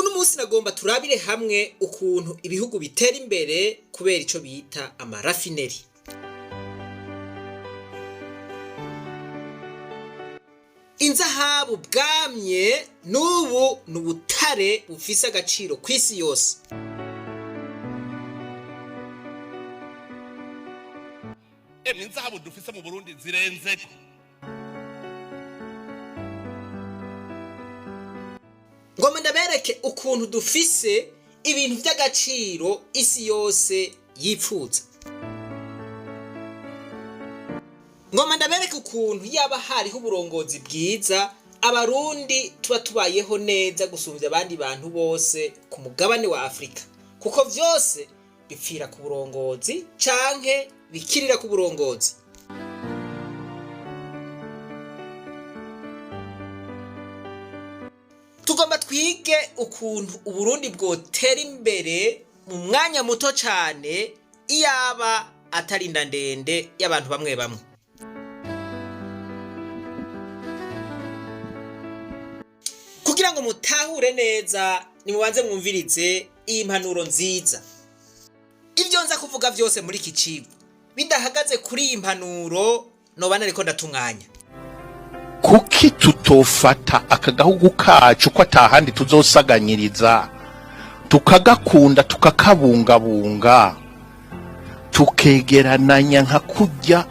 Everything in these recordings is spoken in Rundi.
Uno munsi nagomba turabire hamwe ukuntu ibihugu bitera imbere kubera ico bita amarafineri. Inzahabu bwamye n'ubu ni ubutare bufise agaciro kw'isi yose. Emwe inzahabu dufise mu Burundi zirenzeko. Ngoma ndabereke ukuntu dufise ibintu vy'agaciro isi yose yipfuza. Ngoma ndabereke ukuntu yaba hariho uburongozi bwiza abarundi tuba tubayeho neza gusumvya abandi bantu bose ku mugabane wa Afrika, kuko vyose bipfira ku burongozi canke bikirira ku burongozi. Tugomba twige ukuntu Uburundi bwotera imbere mu mwanya muto cane iyaba atari inda ndende y'abantu bamwe bamwe. Kugira ngo mutahure neza nimubanze mwumvirize iyi mpanuro nziza. Ivyo nza kuvuga vyose muri iki cigwa bidahagaze kuri iyi mpanuro noba nariko ndatumwanya. Kuki tutofata aka gahugu kacu ko atahandi tuzosaganyiriza, tukagakunda, tukakabungabunga, tukegerananya nka kurya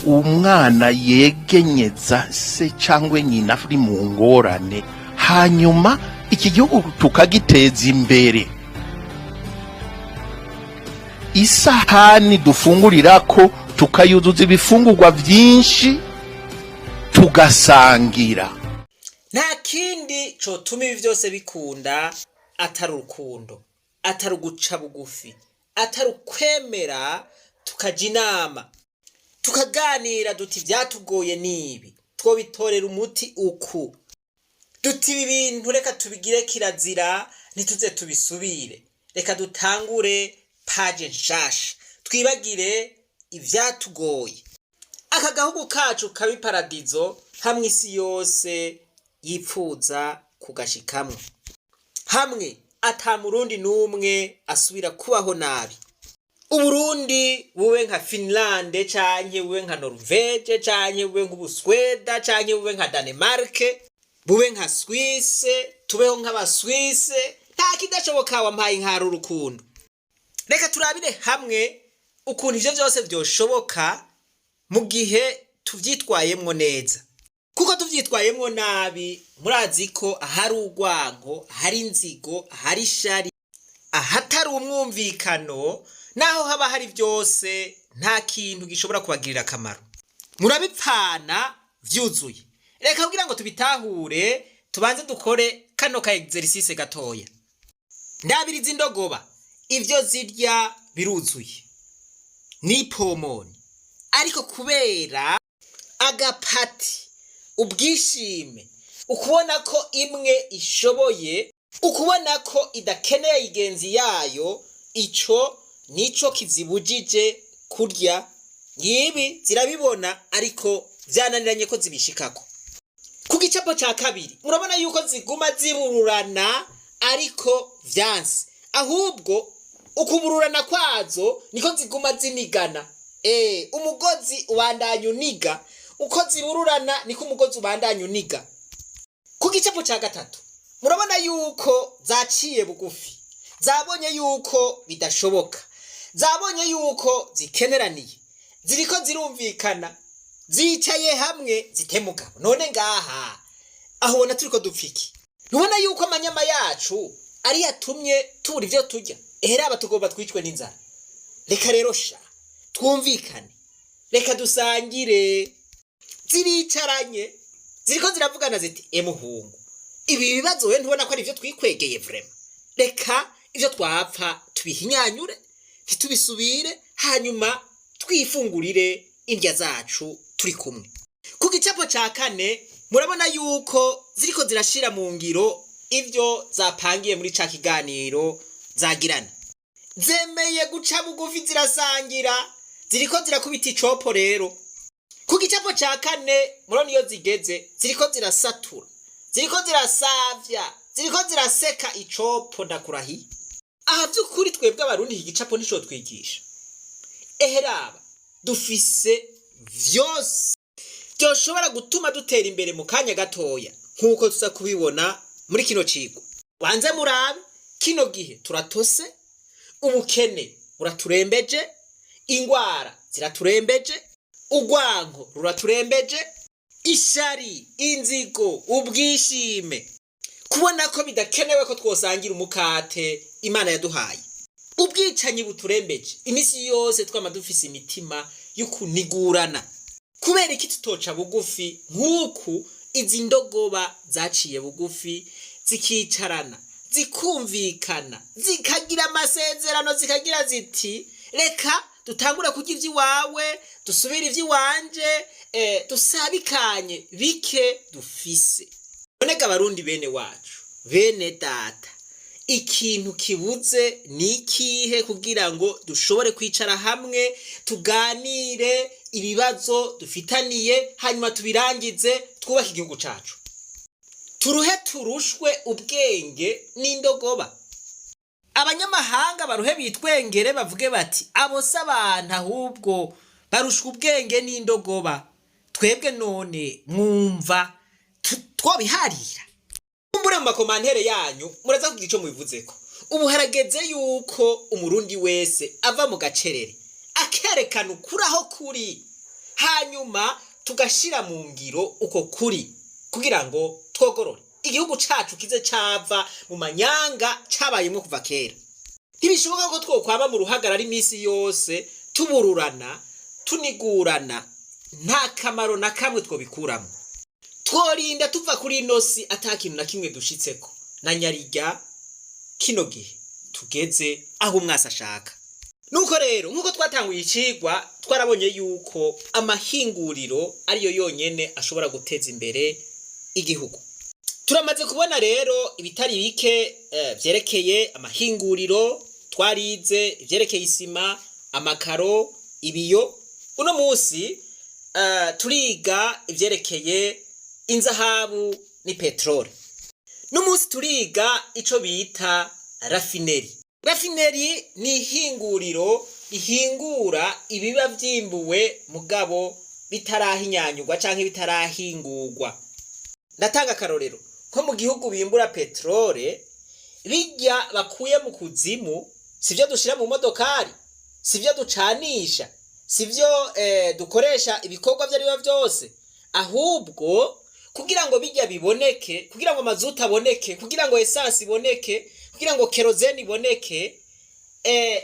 umwana yegenyeza se cyangwa nyina ari mu ngorane, hanyuma iki gihugu tukagiteza imbere? Isahani dufungurirako tukayuzuza ibifungurwa byinshi, tugasangira. Nta kindi cotuma ibi vyose bikunda atari urukundo, atari uguca bugufi, atari ukwemera tukaja inama, tukaganira duti ivyatugoye nibi, twobitorera umuti uku, duti ibi bintu reka tubigire kirazira ntituze tubisubire, reka dutangure paje nshasha, twibagire ivyatugoye. Aka gahugu kacu kabe iparadizo hamwe isi yose yipfuza kugashikamwo, hamwe ata murundi n'umwe asubira kubaho nabi. Uburundi bube nka Finlande canke bube nka Norvege canke bube nk'Ubusweda canke bube nka Danemark, bube nka Swisse, tubeho nk'Abaswisse. Nta kidashoboka wampaye inkara urukundo. Reka turabire hamwe ukuntu ivyo vyose vyoshoboka mu gihe tuvyitwayemwo neza, kuko tuvyitwayemwo nabi murazi ko ahari urwanko, ahari inzigo, ahari ishari, ahatari umwumvikano, naho haba hari vyose nta kintu gishobora kubagirira akamaro, murabipfana vyuzuye. Reka kugira ngo tubitahure tubanze dukore kano ka exercice gatoya. Ndabiriza indogoba, ivyo zirya biruzuye ni pomoni, ariko kubera agapati, ubwishime, ukubona ko imwe ishoboye, ukubona ko idakeneye igenzi yayo, ico nico kizibujije kurya. Ngibi zirabibona ariko vyananiranye ko zibishikako. Ku gicapo ca kabiri murabona yuko ziguma zibururana ariko vyanse, ahubwo ukubururana kwazo niko ziguma zinigana. Umugozi ubandanya uniga, uko zibururana niko umugozi ubandanya uniga. Ku gicapo ca gatatu murabona yuko zaciye bugufi, zabonye yuko bidashoboka, zabonye yuko zikeneraniye, ziriko zirumvikana, zicaye hamwe zitemuka. None ngaha aho ubona turiko dupfa iki? Ntubona yuko amanyama yacu ari yatumye tubura ivyo turya? Eheraba tugomba twicwe n'inzara. Reka rero sha twumvikane, reka dusangire. Ziricaranye ziriko ziravugana ziti emuhungu, ibi bibazo we ntubona ko ari ivyo twikwegeye? Vraiment, reka ivyo twapfa tubihinyanyure ntitubisubire, hanyuma twifungurire indya zacu turi kumwe. Ku gicapo ca kane murabona yuko ziriko zirashira mu ngiro ivyo zapangiye muri ca kiganiro zagirana. Zemeye guca bugufi, zirasangira, ziriko zirakubita icopo. Rero ku gicapo ca kane murabona iyo zigeze, ziriko zirasatura, ziriko zirasavya, Ziriko ziraseka icopo, ndakurahiye. Aha vy'ukuri twebwe Abarundi iki gicapo ntico twigisha. Eheraba dufise vyose byoshobora gutuma dutera imbere mu kanya gatoya, nk'uko tuza kubibona muri kino cigwa. Banze murabe, kino gihe turatose, ubukene buraturembeje, ingwara ziraturembeje, urwanko ruraturembeje, ishari, inzigo, ubwishime, kubona ko bidakenewe ko twosangira umukate Imana yaduhaye, ubwicanyi buturembeje. Iminsi yose twama dufise imitima y'ukunigurana. Kubera iki tutoca bugufi nk'uku izi ndogoba zaciye bugufi, zikicarana, zikumvikana, zikagira amasezerano, zikagira ziti: "Reka dutangure kurya ivy'iwawe, dusubire ivy'iwanje, dusabikanye bike dufise"? Nonega Abarundi bene wacu, bene data, ikintu kibuze ni ikihe kugira ngo dushobore kwicara hamwe, tuganire ibibazo dufitaniye, hanyuma tubirangize, twubake igihugu cacu? Turuhe turushwe ubwenge n'indogoba, abanyamahanga baruhe bitwengere, bavuge bati: "Abo si abantu, ahubwo barushwa ubwenge n'indogoba." Twebwe none mwumva twobiharira? Kumbure mu ma commentaires yanyu muraza kugira ico mubivuzeko. Ubu harageze yuko Umurundi wese ava mu gacerere, akerekana ukuri aho kuri, hanyuma tugashira mu ngiro uko kuri kugira ngo twogorore igihugu cacu, kize cava mu manyanga cabayemwo kuva kera. Ntibishoboka ko twokwama mu ruhagarara iminsi yose, tubururana, tunigurana, nta kamaro na kamwe twobikuramo. Tworinda tuva kuri ino si ata kintu na kimwe dushitseko, na nyarirya kino gihe tugeze aho umwasi ashaka. Nuko rero, nk'uko twatanguye icigwa, twarabonye yuko amahinguriro ariyo yonyene ashobora guteza imbere igihugu. Turamaze kubona rero ibitari bike vyerekeye amahinguriro. Twarize ivyerekeye isima, amakaro, ibiyo. Uno munsi turiga ivyerekeye inzahabu ni peteroli. N'umunsi turiga ico bita raffinerie. Raffinerie ni ihinguriro rihingura ibiba vyimbuwe mugabo bitarahinyanyurwa canke bitarahingurwa. Ndatanga akarorero: nko mu gihugu bimbura peterole, bijya bakuye mu kuzimu sivyo dushira mu modokari, sivyo ducanisha, sivyo dukoresha ibikorwa vyo arivyo vyose. Ahubwo kugira ngo bijya biboneke, kugira ngo mazutu aboneke, kugira ngo essence iboneke, kugira ngo kérosène iboneke,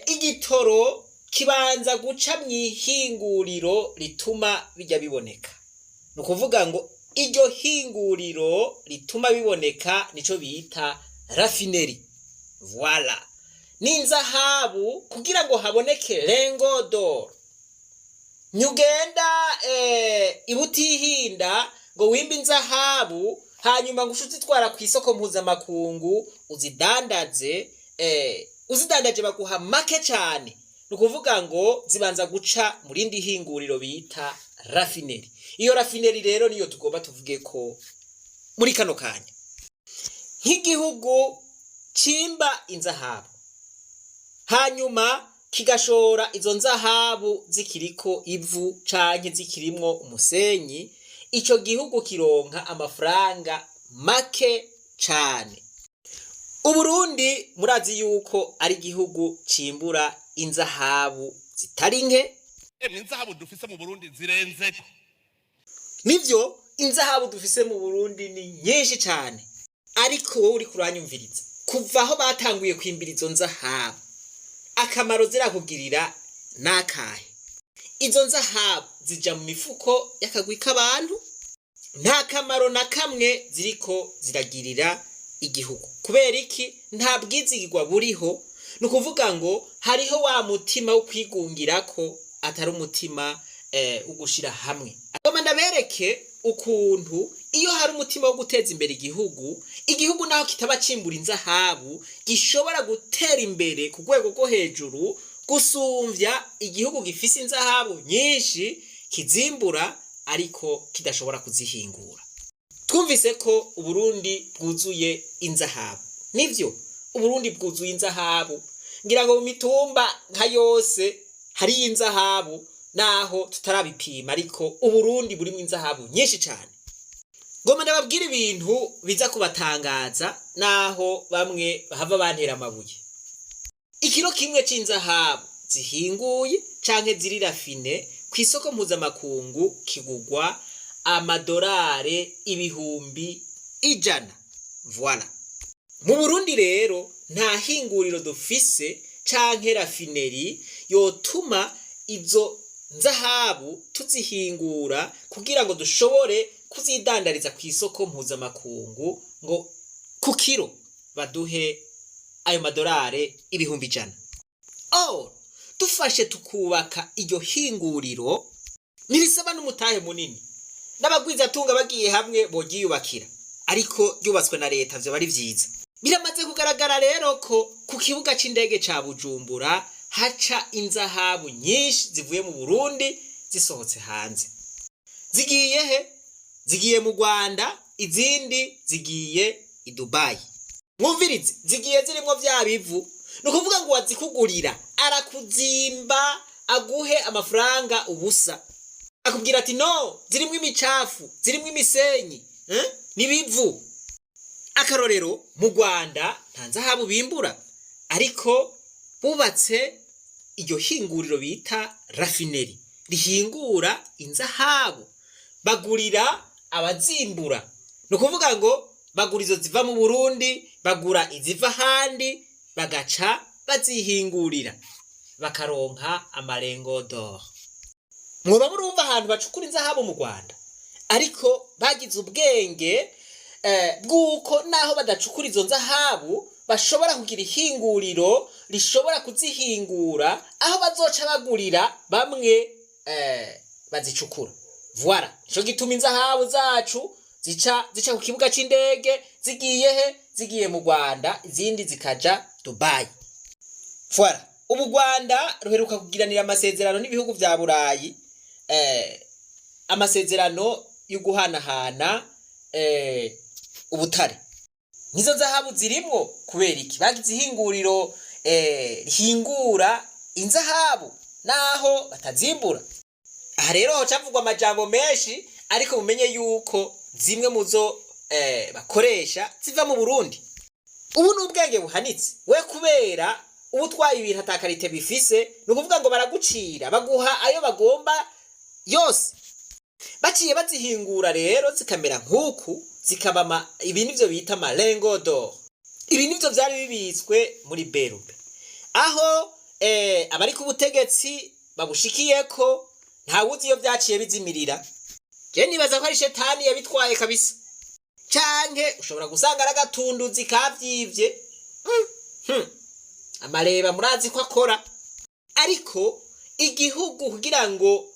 igitoro kibanza guca mw'ihinguriro rituma bijya biboneka. Ni ukuvuga ngo iryo hinguriro rituma biboneka nico bita raffinerie. Voilà. N'inzahabu, kugira ngo haboneke lingot d'or, nyugenda ibutihinda ngo wimbe inzahabu, hanyuma ngo ushe uzitwara ku isoko mpuzamakungu uzidandaze, uzidandaje baguha make cane. Ni ukuvuga ngo zibanza guca mu rindi hinguriro bita raffinerie. Iyo raffinerie rero niyo tugomba tuvuge ko muri kano kanya. Nk'igihugu cimba inzahabu, hanyuma kigashora izo nzahabu zikiriko ivu canke zikirimwo umusenyi, ico gihugu kironka amafaranga make cane. Uburundi murazi yuko ari igihugu cimbura inzahabu zitari nke. Emwe, inzahabu dufise mu Burundi zirenzeko. Nivyo, inzahabu dufise mu Burundi ni nyinshi cane. Ariko wowe uriko uranyumviriza, kuva aho batanguye kwimbira izo nzahabu, akamaro zirakugirira nakahe? Izo nzahabu zija mu mifuko y'akagwi k'abantu, nta kamaro na kamwe ziriko ziragirira igihugu. Kubera iki? Nta bwizigirwa buriho. Ni ukuvuga ngo hariho wa mutima wo kwigungirako, atari umutima wo gushira hamwe. Agomba ndabereke ukuntu iyo hari umutima wo guteza imbere igihugu, igihugu naho kitaba cimbura inzahabu gishobora gutera imbere ku rwego rwo hejuru gusumvya igihugu gifise inzahabu nyinshi kizimbura ariko kidashobora kuzihingura. Twumvise ko Uburundi bwuzuye inzahabu. Nivyo, Uburundi bwuzuye inzahabu. Ngira ngo mu mitumba nka yose hariyo inzahabu, naho tutarabipima, ariko Uburundi burimwo inzahabu nyinshi cane. Ngoma ndababwira ibintu biza kubatangaza, naho bamwe bahava bantera amabuye. Ikiro kimwe c'inzahabu zihinguye canke ziri raffinées kw'isoko mpuzamakungu kigugwa amadorare 100,000. Voilà. Mu Burundi rero nta hinguriro dufise canke raffinerie yotuma izo nzahabu tuzihingura kugira ngo dushobore kuzidandariza kw'isoko mpuzamakungu, ngo ku kiro baduhe ayo madorare 100,000. Or dufashe tukubaka iryo hinguriro, ntirisaba n'umutahe munini, n'abagwizatunga bagiye hamwe boryiyubakira, ariko ryubatswe na leta vyoba ari vyiza. Biramaze kugaragara rero ko ku kibuga c'indege ca Bujumbura haca inzahabu nyinshi zivuye mu Burundi zisohotse hanze. Zigiye he? Zigiye mu Rwanda, izindi zigiye i Dubai. Mwumvirize, zigiye zirimwo vya bivu. Ni ukuvuga ngo wazikugurira arakuzimba, aguhe amafaranga ubusa, akubwira ati: "No, zirimwo imicafu, zirimwo imisenyi, eh? N'ibivu." Akarorero, mu Rwanda nta nzahabu bimbura, ariko bubatse iryo hinguriro bita raffinerie rihingura inzahabu, bagurira abazimbura. Ni ukuvuga ngo bagura izo ziva mu Burundi, bagura iziva ahandi, bagaca bazihingurira, bakaronka amalingots d'or. Mwoba murumva ahantu bacukura inzahabu mu Rwanda, ariko bagize ubwenge bw'uko naho badacukura izo nzahabu, bashobora kugira ihinguriro rishobora kuzihingura, aho bazoca bagurira bamwe bazicukura. Voilà, nico gituma inzahabu zacu zica zica ku kibuga c'indege zigiye he? Zigiye mu Rwanda, izindi zikaja Dubai. Voilà. Ubu Rwanda ruheruka kugiranira amasezerano n'ibihugu vya Burayi, amasezerano yo guhanahana ubutare. Nizo nzahabu zirimwo. Kubera iki? Bagize ihinguriro rihingura inzahabu naho batazimbura. Aha rero hocavugwa amajambo menshi, ariko mumenye yuko zimwe mu zo bakoresha ziva mu Burundi. Ubu ni ubwenge buhanitse we, kubera uba utwaye ibintu ata qualité bifise. Ni ukuvuga ngo baragucira, baguha ayo bagomba yose. Baciye bazihingura rero zikamera nk'uku, zikaba ibi nivyo bita amalingots d'or. Ibi nivyo vyari bibitswe muri BRB, aho abari ku butegetsi babushikiyeko ntawuzi iyo vyaciye bizimirira. Je nibaza ko ari shetani yabitwaye kabisa, canke ushobora gusanga ari agatunduzi kavyivye. Amareba murazi ko akora, ariko igihugu kugira ngo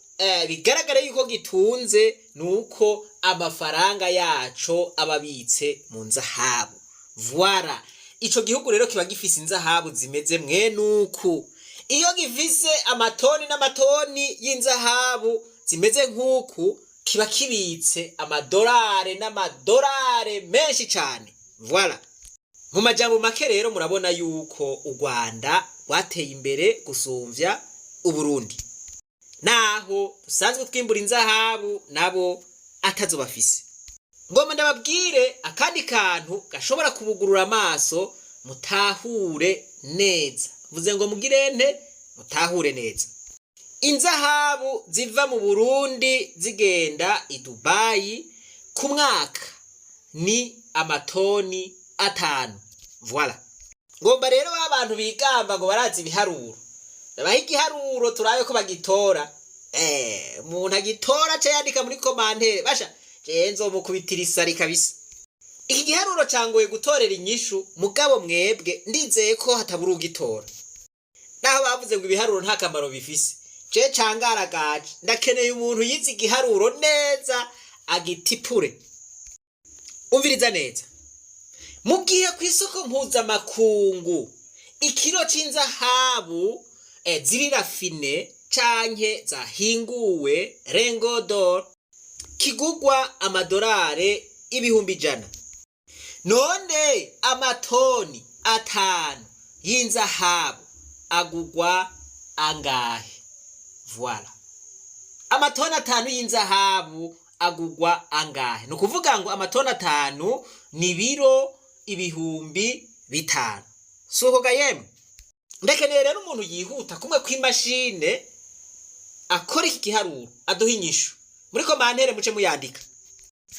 bigaragare yuko gitunze, nuko amafaranga yaco aba abitse mu nzahabu. Voilà. Ico gihugu rero kiba gifise inzahabu zimeze mwenuku. Iyo gifise amatoni n'amatoni y'inzahabu zimeze nk'uku, kiba kibitse amadolare n'amadolare menshi cane. Voilà. Mu majambo make rero, murabona yuko u Rwanda rwateye imbere gusumvya Uburundi, naho dusanzwe twimbura inzahabu, nabo atazo bafise. Ngomba ndababwire akandi kantu gashobora kubugurura amaso, mutahure neza. Mvuze ngo mugire nte? Mutahure neza. Inzahabu ziva mu Burundi zigenda i Dubayi ku mwaka ni amatoni 5. Voilà. Ngomba rero ba bantu bigamba ngo barazi ibiharuro, babaha igiharuro turabe ko bagitora. Umuntu agitora aca yandika muri commentaire, basha jewe nzomukubitira isari kabisa. Iki giharuro cangoye gutorera inyishu, mugabo mwebwe ndizeye ko hatabura ugitora. Naho bavuze ngo ibiharuro nta kamaro bifise, je cangaragaje, ndakeneye umuntu yize igiharuro neza agitipure. Umviriza neza: mu gihe ku isoko mpuzamakungu ikiro c'inzahabu ziri raffinées canke zahinguwe, lingots d'or, kigugwa amadolare 100,000. None amatoni 5 y'inzahabu agugwa angahe? Voilà. Amatoni 5 y'inzahabu agugwa angahe? Ni ukuvuga ngo amatoni 5 ni biro 5000. Si uko ga yemwe? Ndakeneye rero umuntu yihuta kumwe kw'imashine akora iki giharuro, aduha inyishu muri commentaire, muce muyandika.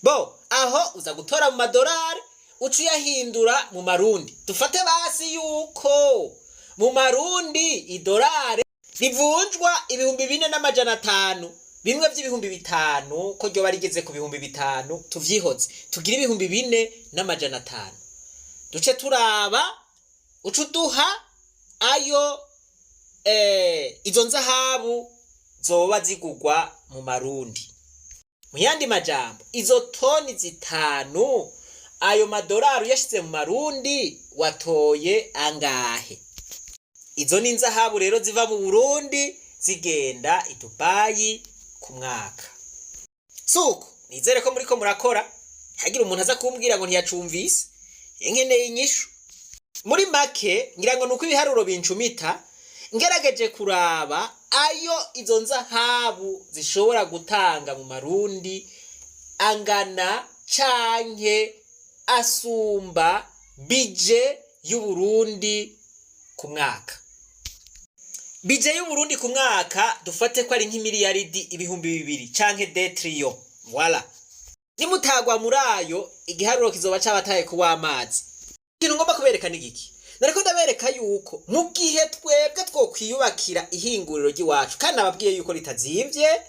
Bo aho uza gutora mu madolari, uca uyahindura mu marundi. Dufate basi yuko mu marundi idolari rivunjwa 4500, bimwe vy'ibihumbi 5, ko ryoba rigeze ku 5000, tuvyihoze tugire 4500. Duce turaba uca uduha ayo izo nzahabu zoba zigugwa mu marundi. Mu yandi majambo, izo toni 5, ayo madolari uyashize mu marundi watoye angahe? Izo ni inzahabu rero ziva mu Burundi zigenda i Dubayi ku mwaka. Suko nizere ko muriko murakora, hagira umuntu aza kumbwira ngo ntiyacumvise. Nkeneye inyishu. Muri make ngira ngo nuko ibiharuro bincumita, ngerageje kuraba ayo izo nzahabu zishobora gutanga mu marundi, angana canke asumba budget y'Uburundi ku mwaka. Budget y'Uburundi ku mwaka, dufate ko ari nk'imiliyaridi 2000 canke 2 trillions. Voilà. Nimutagwa muri ayo, igiharuro kizoba cabataye kuwa amazi. Ikintu ngomba kubereka ni giki? Nariko ndabereka yuko mu gihe twebwe twokwiyubakira ihinguriro ry'iwacu, kandi nababwiye yuko ritazimvye,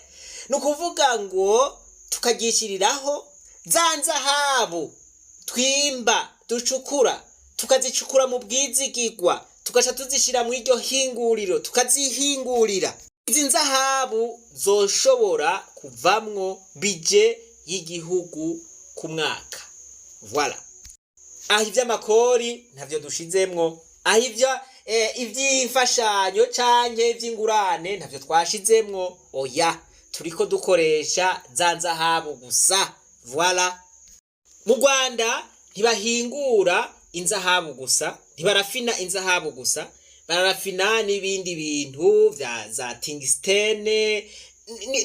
ni ukuvuga ngo tukaryishyiriraho za nzahabu twimba, ducukura, tukazicukura mu bwizigigwa, tugaca tuzishyira mu iryo hinguriro, tukazihingurira, izi nzahabu zoshobora kuvamwo budget y'igihugu ku mwaka. Voilà. Aho ivy'amakori ntavyo dushizemwo, aho ivyo ivy'imfashanyo canke ivy'ingurane ntavyo twashizemwo, oya, turiko dukoresha za nzahabu gusa. Voilà. Mu Rwanda ntibahingura inzahabu gusa, ntibarafina inzahabu gusa, bararafina n'ibindi bintu vya za tungstène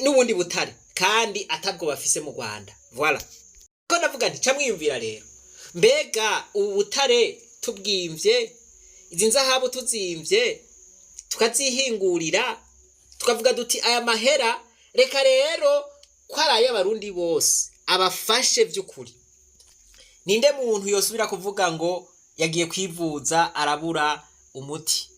n'ubundi butare, kandi atabwo bafise mu Rwanda. Voilà. Ko ndavuga nti ca mwiyumvira rero, mbega ubu butare tubwimvye, izi nzahabu tuzimvye, tukazihingurira, tukavuga duti aya mahera reka rero ko ari ay'Abarundi bose, abafashe vy'ukuri, ninde muntu yosubira kuvuga ngo yagiye kwivuza arabura umuti?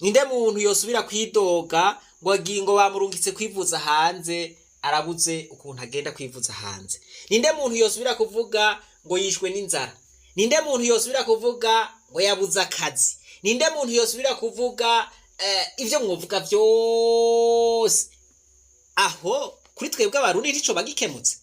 Ninde muntu yosubira kwidoga ngo agiye, ngo bamurungitse kwivuza hanze, arabuze ukuntu agenda kwivuza hanze? Ninde muntu yosubira kuvuga ngo yishwe n'inzara? Ninde muntu yosubira kuvuga ngo yabuze akazi? Ninde muntu yosubira kuvuga ivyo mwovuga vyose? Aho kuri twebwe Abarundi ntico bagikemutse.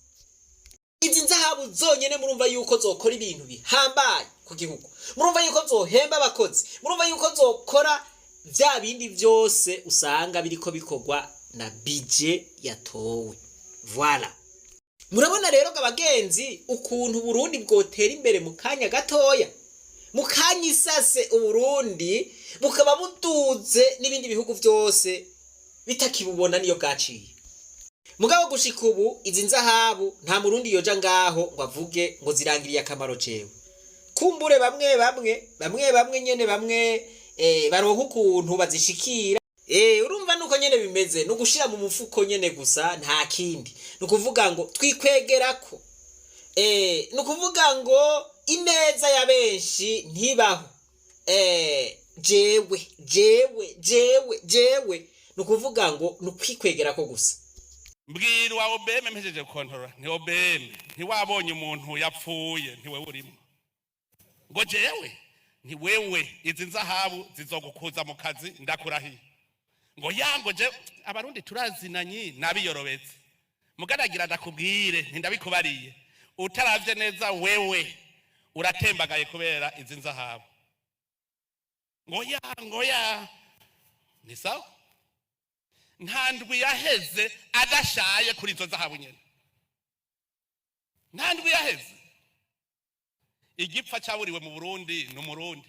Izi nzahabu zonyene murumva yuko zokora ibintu bihambaye ku gihugu, murumva yuko zohemba abakozi, murumva yuko zokora vya bindi vyose usanga biriko bikorwa na budget yatowe. Voilà. Murabona rero ngo abagenzi, ukuntu Burundi bwotera imbere mu kanya gatoya, mu kanya isase, Uburundi bukaba buduze n'ibindi bihugu vyose bitakibubona niyo bwaciye. Mugabo gushika ubu izi nzahabu nta murundi yoja ngaho ngo avuge ngo zirangiriye akamaro jewe. Kumbure bamwe bamwe, bamwe bamwe nyene, bamwe baronka ukuntu bazishikira. Urumva nuko nyene bimeze, ni ugushira mu mufuko nyene gusa, nta kindi. Ni ukuvuga ngo twikwegerako, ni ukuvuga ngo ineza ya benshi ntibaho. Jewe jewe jewe jewe, ni ukuvuga ngo ni ukwikwegerako gusa. Mbwirwa OBM, mpejeje kontorora, nti OBM, ntiwabonye umuntu yapfuye, ntiwewe urimo? Ngo jewe? Nti wewe, izi nzahabu zizogukuza mu kazi, ndakurahiye. Ngo ya, ngo je Abarundi turazinanye, nabiyorobetse. Mugaragira ndakubwire, ntindabikubariye, utaravye neza wewe uratembagaye kubera izi nzahabu. Ngo ya, ngo ya, ni sawa. Nta ndwi yaheze adashaye kuri izo zahabu nyene, nta ndwi yaheze. Igipfa cyaburiwe mu Burundi ni Umurundi.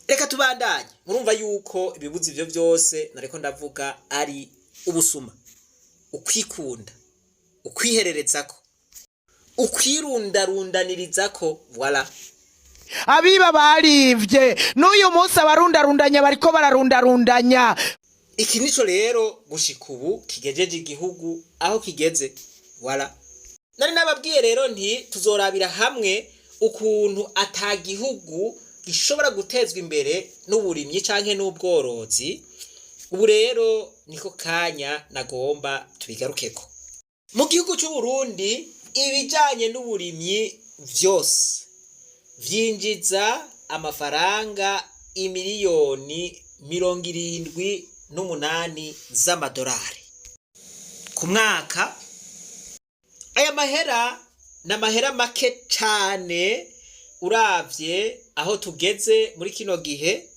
Reka tubandanye. Murumva yuko ibibuze ivyo vyose nariko ndavuga ari ubusuma, ukwikunda, ukwihererezako, ukwirundarundanirizako, voilà. Abiba barivye, n'uyu munsi abarundarundanya bariko bararundarundanya. Iki nico rero gushika ubu kigejeje igihugu aho kigeze, voilà. Nari nababwiye rero nti tuzorabira hamwe ukuntu ata gihugu gishobora gutezwa imbere n'uburimyi canke n'ubworozi. Ubu rero niko kanya nagomba tubigarukeko. Mu gihugu c'u Burundi, ibijanye n'uburimyi vyose vyinjiza amafaranga imiliyoni 78 z'amadolari ku mwaka. Aya mahera ni amahera make cane uravye aho tugeze muri kino gihe.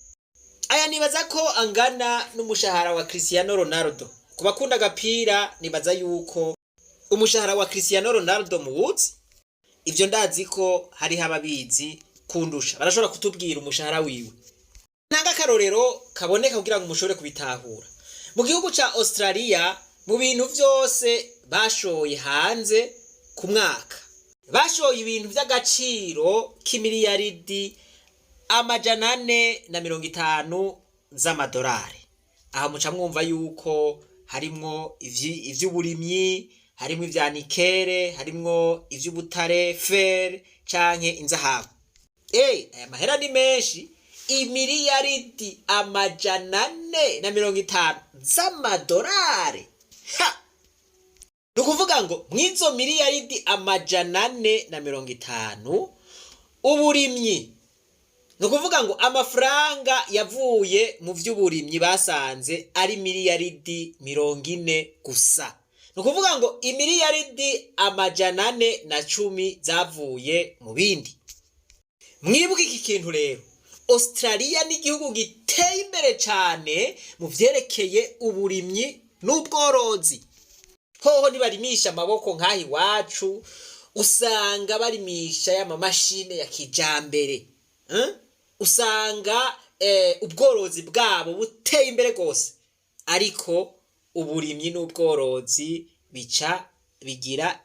Aya nibaza ko angana n'umushahara wa Cristiano Ronaldo. Ku bakunda agapira, nibaza yuko umushahara wa Cristiano Ronaldo muwuzi. Ivyo ndazi ko hariho ababizi kundusha, barashobora kutubwira umushahara wiwe. Ntanga akarorero kaboneka kugira ngo mushobore kubitahura. Mu gihugu ca Australia, mu bintu vyose bashoye hanze ku mwaka, bashoye ibintu vy'agaciro k'imiliyaridi 450 z'amadolari. Aha muca mwumva yuko harimwo ivy'uburimyi, harimwo ivya nickel, harimwo ivy'ubutare, fer canke inzahabu. Aya mahera ni menshi, imiliyaridi 450 z'amadolari. Ha! Ni ukuvuga ngo mw'izo miliyaridi 450, uburimyi, ni ukuvuga ngo amafaranga yavuye mu vy'uburimyi basanze ari miliyaridi 40 gusa. Ni ukuvuga ngo imiliyaridi 410 zavuye mu bindi. Mwibuke iki kintu rero, Australia ni igihugu giteye imbere cane mu vyerekeye uburimyi n'ubworozi. Hoho ntibarimisha amaboko nk'aha iwacu, usanga barimisha ya mamashine ya kijambere. Usanga ubworozi bwabo buteye imbere rwose, ariko uburimyi n'ubworozi bica bigira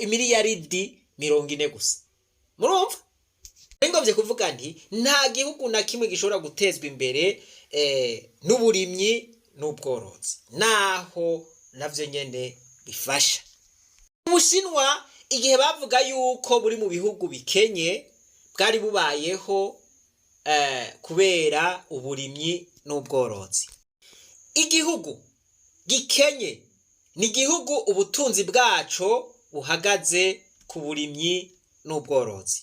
imiliyaridi 40 gusa. Murumva ngomvye kuvuga nti nta gihugu na kimwe gishobora gutezwa imbere n'uburimyi n'ubworozi, naho navyo nyene bifasha. Ubushinwa, igihe bavuga yuko buri mu bihugu bikenye, bwari bubayeho kubera uburimyi n'ubworozi. Igihugu gikenye ni igihugu ubutunzi bwaco buhagaze ku burimyi n'ubworozi.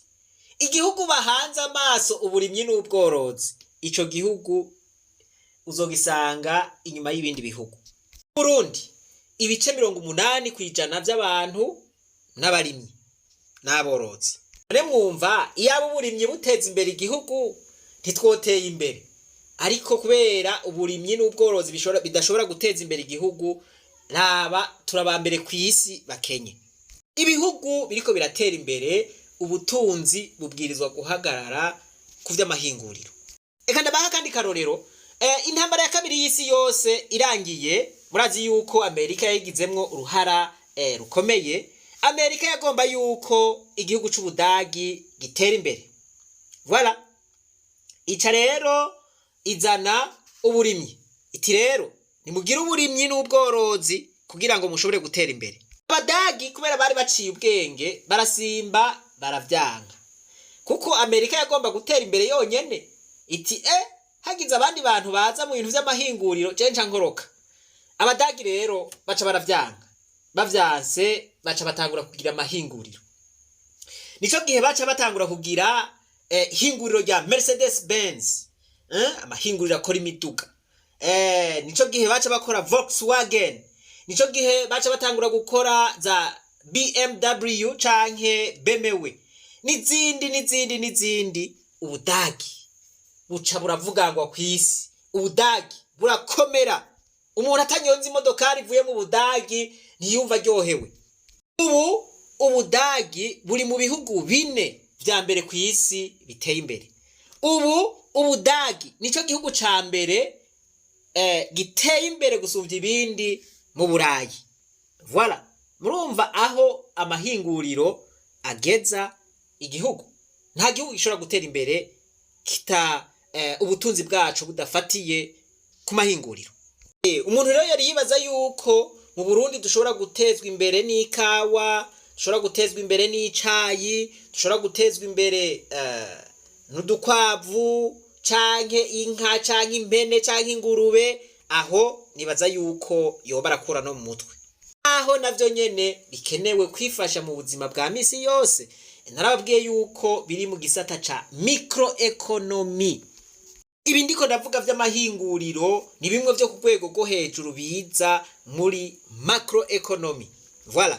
Igihugu bahanze amaso uburimyi n'ubworozi, ico gihugu uzogisanga inyuma y'ibindi bihugu. Burundi, ibice 80% vy'abantu n'abarimyi n'aborozi. None mwumva iyaba uburimyi buteza imbere igihugu, ntitwoteye imbere? Ariko kubera uburimyi n'ubworozi bidashobora guteza imbere igihugu, raba turabambere kw'isi bakenye. Ibihugu biriko biratera imbere, ubutunzi bubwirizwa guhagarara ku vy'amahinguriro. Reka ndabaha akandi karorero. Intambara ya kabiri y'isi yose irangiye, murazi yuko Amerika yayigizemwo uruhara rukomeye. Amerika yagomba yuko igihugu c'Ubudagi gitera imbere, voilà. Ica rero izana uburimyi, iti rero nimugire uburimyi n'ubworozi kugira ngo mushobore gutera imbere. Abadagi, kubera bari baciye ubwenge, barasimba baravyanga, kuko Amerika yagomba gutera imbere yonyene. Iti hagize abandi bantu baza mu bintu vy'amahinguriro, je nca nkoroka. Abadagi rero baca baravyanga. Bavyanse, baca batangura kugira amahinguriro. Nico gihe baca batangura kugira ihinguriro rya Mercedes Benz, amahinguriro akora imiduga. Nico gihe baca bakora Volkswagen, nico gihe baca batangura gukora za BMW canke BMW n'izindi n'izindi n'izindi. Ubudagi buca buravugangwa kw'isi, Ubudagi burakomera. Umuntu atanyonze imodokari ivuye mu Budagi ntiyumva aryohewe. Ubu Ubudagi buri mu bihugu bine. vya mbere ku isi biteye imbere. Ubu Ubudagi nico gihugu ca mbere giteye imbere gusumvya ibindi mu Burayi. Voilà, murumva aho amahinguriro ageza igihugu. Nta gihugu gishobora gutera imbere kita ubutunzi bwacu budafatiye ku mahinguriro. Umuntu rero yari yibaza yuko mu Burundi dushobora gutezwa imbere n'ikawa, dushobora gutezwa imbere n'icayi, dushobora gutezwa imbere n'udukwavu canke inka canke impene canke ingurube, aho nibaza yuko yoba arakura no mu mutwe. Aho navyo nyene bikenewe kwifasha mu buzima bwa misi yose. Narababwiye yuko biri mu gisata ca microeconomy. Ibi ndiko ndavuga vy'amahinguriro ni bimwe vyo ku rwego rwo hejuru biza muri macroeconomy. Voilà.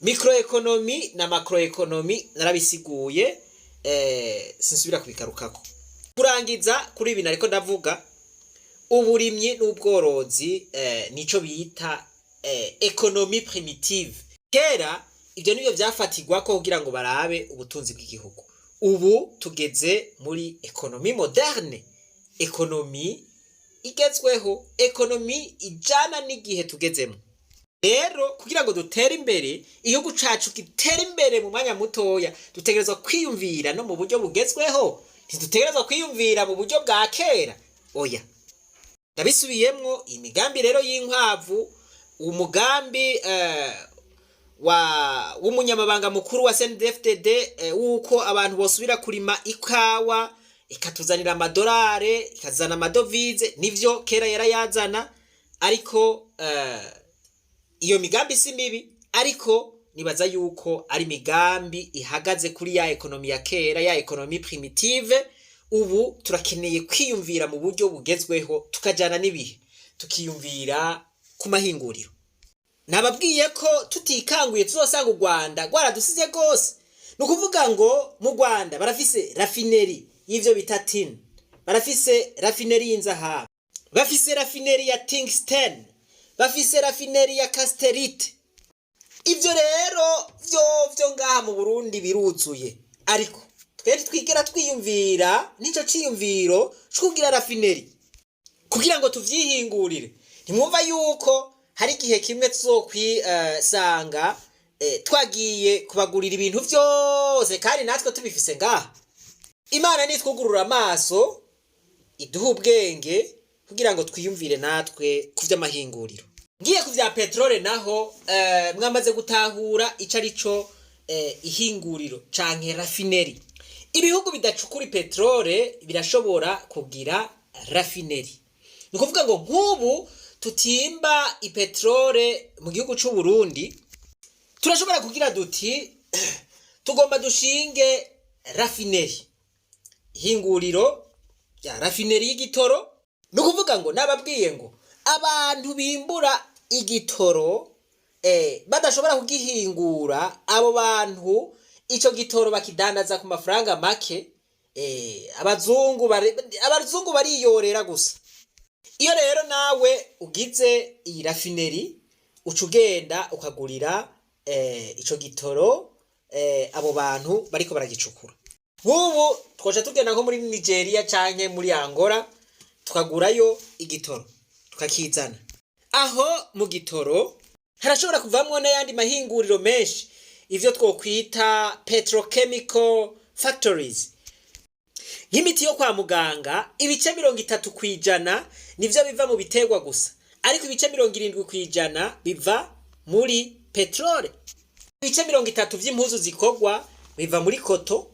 Microeconomy na macroeconomy narabisiguye, sinsubira kubigarukako. Kurangiza kuri ibi nariko ndavuga, uburimyi n'ubworozi nico bita économie primitive. Kera ivyo nivyo vyafatirwako kugira ngo barabe ubutunzi bw'igihugu. Ubu tugeze muri économie moderne, économie igezweho, économie ijana n'igihe tugezemo. Rero kugira ngo dutere imbere, igihugu cacu gitere imbere mu mwanya mutoya, dutegerezwa kwiyumvira no mu buryo bugezweho. Ntidutegerezwa kwiyumvira mu buryo bwa kera, oya. Ndabisubiyemwo, imigambi rero y'inkwavu, umugambi wa w'umunyamabanga mukuru wa CNDD-FDD wuko abantu bosubira kurima ikawa ikatuzanira amadolare, ikazana amadovize, nivyo kera yarayazana, ariko iyo migambi si mibi, ariko nibaza yuko ari imigambi ihagaze kuri ya économie ya kera, ya économie primitive. Ubu turakeneye kwiyumvira mu buryo bugezweho, tukajana n'ibihe, tukiyumvira ku mahinguriro. Nababwiye ko tutikanguye tuzosanga u Rwanda rwaradusize rwose. Ni ukuvuga ngo mu Rwanda barafise raffinerie y'ivyo bita tin, barafise raffinerie y'inzahabu, bafise raffinerie ya tungstène, bafise raffinerie ya cassitérite. Ivyo rero vyovyo ngaha mu Burundi biruzuye, ariko twe twigera twiyumvira n'ico ciyumviro co kugira raffinerie kugira ngo tuvyihingurire. Ntimwumva yuko hari igihe kimwe tuzokwisanga twagiye kubagurira ibintu vyose kandi natwe tubifise ngaha? Imana nitwugurura amaso, iduha ubwenge kugira ngo twiyumvire natwe ku vy'amahinguriro. Ngiye ku vya peterole naho, mwamaze gutahura ico ari co ihinguriro canke raffinerie. Ibihugu bidacukura peterole birashobora kugira raffinerie. Ni ukuvuga ngo nk'ubu tutimba ipeterole mu gihugu c'u Burundi, turashobora kugira duti tugomba dushinge raffinerie, ihinguriro rya raffinerie y'igitoro. Ni ukuvuga ngo nababwiye ngo abantu bimbura igitoro badashobora kugihingura, abo bantu ico gitoro bakidandaza ku mafaranga make. Abazungu bariyorera gusa. Iyo rero nawe ugize iyi raffinerie, uca ugenda ukagurira ico gitoro abo bantu bariko baragicukura. Nk'ubu twoca tugenda nko muri Nigeria canke muri Angola, tukagurayo igitoro tukakizana. Aho mu gitoro harashobora kuvamwo n'ayandi mahinguriro menshi, ivyo twokwita petrochemical factories. Nk'imiti yo kwa muganga, ibice 30% nivyo biva mu biterwa gusa, ariko ibice 70% biva muri peterole. Ibice 30 vy'impuzu zikorwa biva muri coton,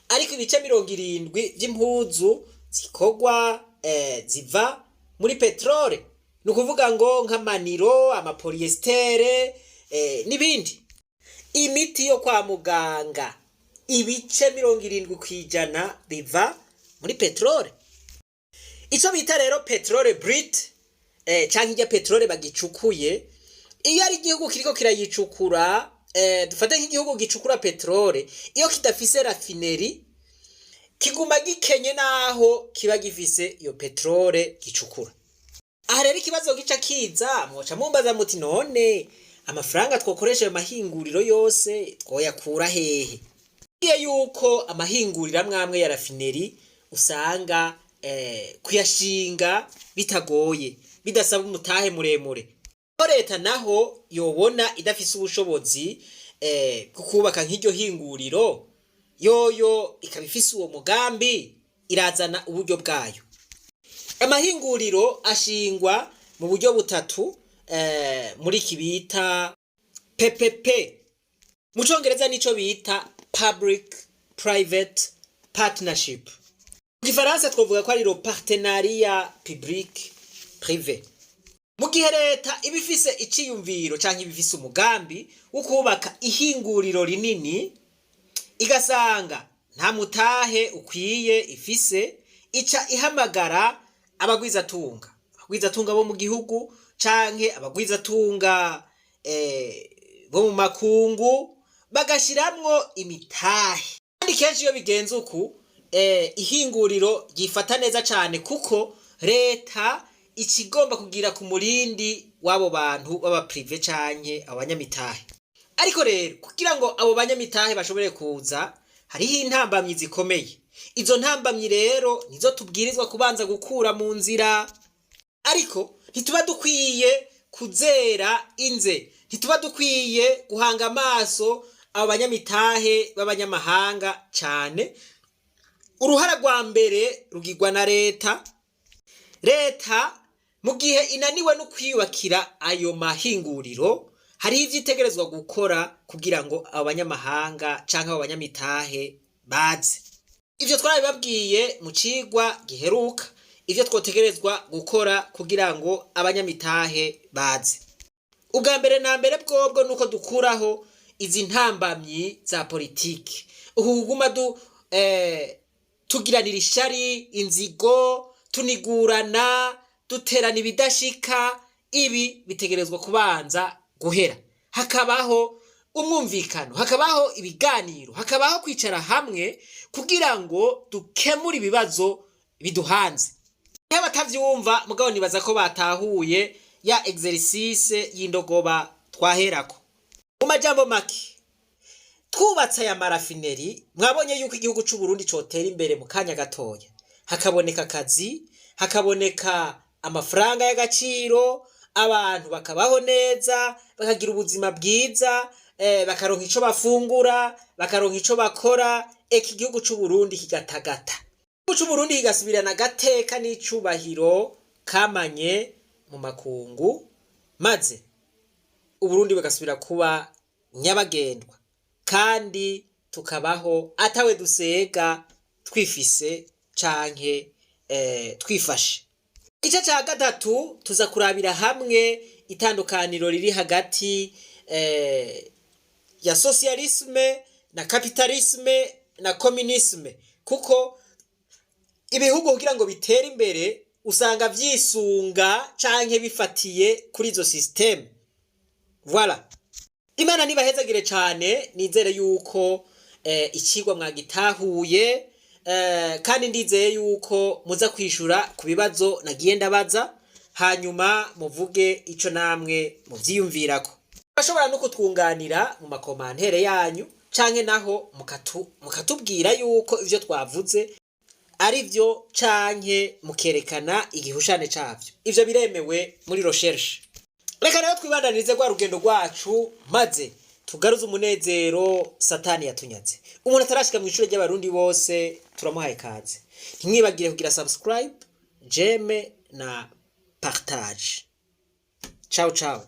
ariko ibice 70 vy'impuzu zikorwa ziva muri peterole. Ni ukuvuga ngo nk'ama nylon, ama polyester n'ibindi. Imiti yo kwa muganga, ibice 70% biva muri peterole. Ico bita rero pétrole brut canke irya peterole bagicukuye, iyo ari igihugu kiriko kirayicukura, dufate nk'igihugu gicukura peterole, iyo kidafise raffinerie kiguma gikenye naho kiba gifise iyo peterole gicukura. Aha rero ikibazo gica kiza, mwoca mumbaza muti none amafaranga twokoresha ayo mahinguriro yose twoyakura hehe? Iyo yuko amahinguriro amwe amwe ya raffinerie usanga kuyashinga bitagoye, bidasaba umutahe muremure. Ko leta naho yobona idafise ubushobozi bwo kubaka nk'iryo hinguriro, yoyo ikaba ifise uwo mugambi, irazana uburyo bwayo. Amahinguriro ashingwa mu buryo butatu, muri iki bita PPP, mu congereza nico bita public private partnership, mu gifaransa twavuga ko ari le partenariat public privé. Mu gihe leta iba ifise iciyumviro canke iba ifise umugambi wo kubaka ihinguriro rinini, igasanga nta mutahe ukwiye ifise, ica ihamagara abagwizatunga bo mu gihugu canke abagwizatunga bo mu makungu, bagashiramwo imitahe. Kandi kenshi iyo bigenze uku, ihinguriro ryifata neza cane, kuko leta ikigomba kugira ku murindi w'abo bantu b'aba privé canke abanyamitahe. Ariko rero kugira ngo abo banyamitahe bashobore kuza, hariho intambamyi zikomeye. Izo ntambamyi rero nizo tubwirizwa kubanza gukura mu nzira. Ariko ntituba dukwiye kuzera inze, ntituba dukwiye guhanga amaso abo banyamitahe b'abanyamahanga cane. Uruhara rwa mbere rugirwa na leta. Leta mu gihe inaniwe no kwiyubakira ayo mahinguriro, hariho ivyo itegerezwa gukora kugira ngo abo banyamahanga canke abo banyamitahe baze. Ivyo twarabibabwiye mu cigwa giheruka, ivyo twotegerezwa gukora kugira ngo abanyamitahe baze. Ubwa mbere na mbere bwobwo nuko dukuraho izi ntambamyi za politiki, uku kuguma tugiranira ishari, inzigo, tunigurana, duterana ibidashika. Ibi bitegerezwa kubanza guhera, hakabaho umwumvikano, hakabaho ibiganiro, hakabaho kwicara hamwe kugira ngo dukemure ibibazo biduhanze. Iyo batavyumva mugabo nibaza ko batahuye ya exercice y'indogoba twaherako. Mu majambo make, twubatse aya ma raffineries, mwabonye yuko igihugu c'u Burundi cotera imbere mu kanya gatoya, hakaboneka akazi, hakaboneka amafaranga y'agaciro, abantu bakabaho neza, bakagira ubuzima bwiza, bakaronka ico bafungura, bakaronka ico bakora, eka igihugu c'u Burundi kigatagata, igihugu c'u Burundi kigasubirana agateka n'icubahiro kamanye mu makungu, maze Uburundi bugasubira kuba nyabagendwa, kandi tukabaho atawe dusega, twifise canke twifashe. Igice ca gatatu tuza kurabira hamwe itandukaniro riri hagati ya socialisme na capitalisme na communisme, kuko ibihugu kugira ngo bitere imbere usanga vyisunga canke bifatiye kuri izo système. Voilà, Imana nibahezagire cane. Nizere yuko icigwa mwagitahuye, kandi ndizeye yuko muza kwishura ku bibazo nagiye ndabaza, hanyuma muvuge ico namwe muvyiyumvirako. Bashobora no kutwunganira mu ma commentaires yanyu, canke naho mukatubwira yuko ivyo twavuze ari vyo, canke mukerekana igihushane cavyo. Ivyo biremewe muri recherche. Reka rero twibandanirize rwa rugendo rwacu, maze tugaruze umunezero Satani yatunyaze. Umuntu atarashika mu ishure ry'Abarundi bose, turamuhaye kaze. Ntimwibagire kugira subscribe, j'aime na partage. Ciao ciao.